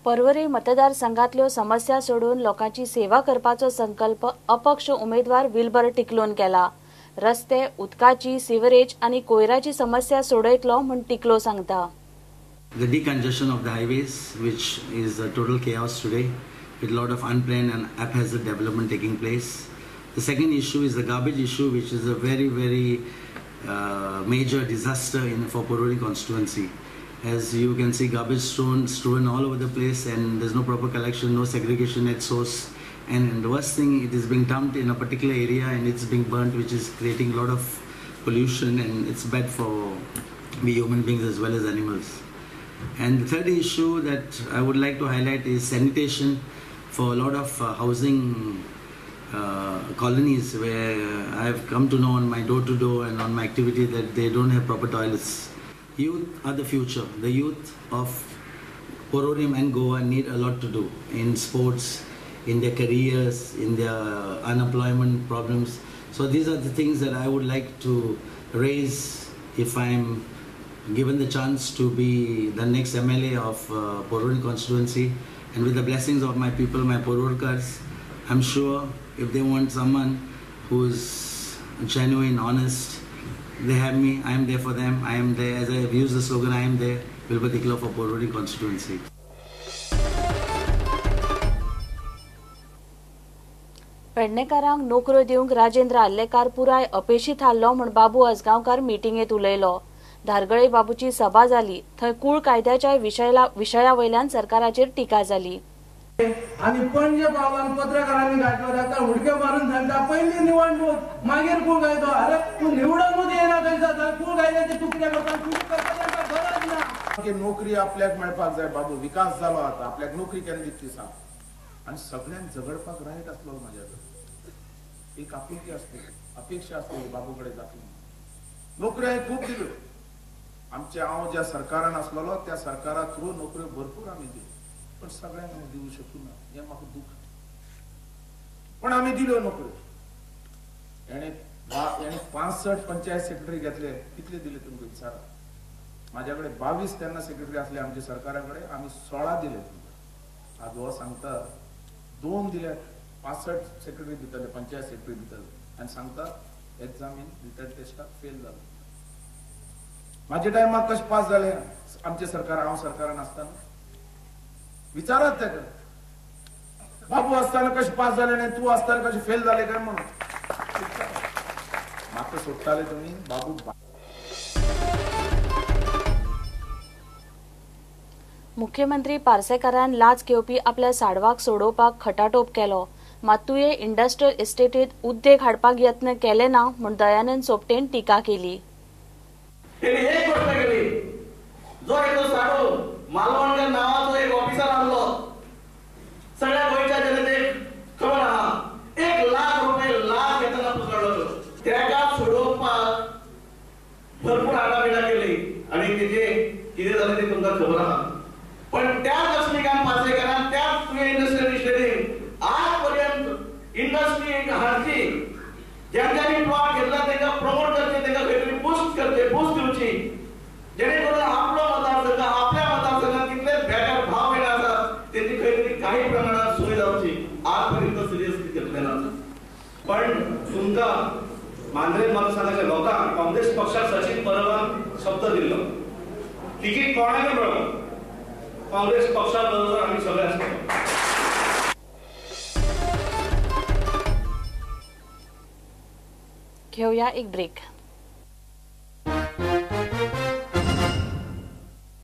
पर्वरी मतदारसंघातल्यो समस्या सोडून लोकांची सेवा करपाचो संकल्प अपक्ष उमेदवार विल्बर टिकलोन केला। रस्ते, उदकाची, सिवरेज आनी कोयराची समस्या सोडयतलो म्हूण टिकलो सांगता। The decongestion of the highways, which is a total chaos today, with a lot of unplanned and haphazard development taking place. The second issue is the garbage issue, which is a very, very major disaster for Porvorim constituency. As you can see, garbage strewn all over the place, and there's no proper collection, no segregation at source. And the worst thing, it is being dumped in a particular area and it's being burnt, which is creating a lot of pollution, and it's bad for we human beings as well as animals. And the third issue that I would like to highlight is sanitation for a lot of housing colonies where I have come to know on my door-to-door and on my activity that they don't have proper toilets. Youth are the future. The youth of Porvorim and Goa need a lot to do in sports, in their careers, in their unemployment problems. So these are the things that I would like to raise if I'm given the chance to be the next MLA of Porvorim constituency, and with the blessings of my people, my Porvorkars, I'm sure if they want someone who's genuine, honest, they have me. I am there for them. I am there. As I have used the slogan, I am there, Wilber Tiklo for Porvorim constituency. पेडणेकारांक नोकऱ्यो दिवंक राजेंद्र आर्लेकार पुराय अपेशी थारलो म्हूण बाबू आजगांवकार मिटिंगेत उलयलो। धारगळे बाबूची सभा जाली, थंय कूळ कायद्याच्या विशया वयल्यान सरकाराचेर टिका जाली। आनी पणजे पावलान पत्रकारांनी घातलो ताका हुडक्यो मारून सांगता पयली निवडणूक मागीर कूळ कायदो। अरे तूं निवडणूक येना थंय जाता कूळ कायद्याचे तूं कितें करता? तूं करता गरज ना। नोकरी आपल्याक मेळपाक जाय बाबू, विकास जालो आतां आपल्याक नोकरी केन्ना दितली सांग। आनी सगळ्यांक झगडपाक रायट आसलो म्हाज्या कडेन, एक आपुलकी आसली, अपेक्षा आसली बाबू कडेन जातली। नोकऱ्यो हांवें खूब दिल्यो, आमचे हांव ज्या सरकारान आसलेलो त्या सरकारा थ्रू नोकऱ्यो भरपूर आमी दिल्यो, पण सगळ्यांक हांव दिवं शकूं ना हें म्हाका दुख्ख। पण आमी दिल्यो नोकऱ्यो। हेणे 65 पंचायत सेक्रेटरी घेतले, कितले दिले तुमकां विचारा। म्हाज्या कडेन 22 तेन्ना सेक्रेटरी आसले आमच्या सरकारा कडेन, आमी 16 दिले तुमकां। आज हो सांगता 2 दिले, 65 सेक्रेटरी दितले, पंचायत सेक्रेटरी दितले, आनी सांगता एग्जामीन रिटर्न टेस्टाक फेल जालो। म्हाज्या टायमाक कशें पास जाले आमचे सरकार, हांव सरकारान आसतना विचारात ताका, बाबू आसतना कशें पास जाले आनी तूं आसतना कशें फेल जाले काय म्हणून। म्हाका सोडटाले तुमी बाबू। मुख्यमंत्री पार्सेकारान लाच घेवपी आपल्या साडवाक सोडोवपाक खटाटोप केलो, मात तुये इंडस्ट्रियल इस्टेटीत उद्देग हाडपाक यत्न केले ना म्हूण दयानंद सोपटेन टिका केली। एक गोष्ट केली, जो एक साडू मालवणकर नावाचो एक ऑफिसर आणलो, सगळ्या गोंयच्या जनतेक खबर आहा, 1 लाख रुपये लाच घेतना पकडलो। तेका सोडोवपाक भरपूर आडाबिडा केली आनी तेजे कितें जालें तें तुमकां खबर आहा। पण त्या लक्ष्मीकांत पार्सेकारान त्याच तुवें इंडस्ट्रियल इस्टेटीन आजपर्यंत इंडस्ट्री हाडची, ज्यांच्यानी प्लॉट घेतला तांकां प्रमोट करचे, तांकां खंय तरी बूस्ट करचे, बूस्ट दिवची, जेणे करून आपलो मतदारसंघ, आपल्या मतदारसंघात कितले बेकार भाव येणार आसात तेची खंय तरी काही प्रमाणात सोय जावची। आजपर्यंत सिरियसली घेतले ना। पण तुमकां मांद्रे मतदारसंघाच्या लोकांक काँग्रेस पक्षाक सचिन परबान शब्द दिल्लो, तिकीट कोणाक मेळो काँग्रेस पक्षा बरोबर आमी सगळे आसतले। घेऊया एक ब्रेक।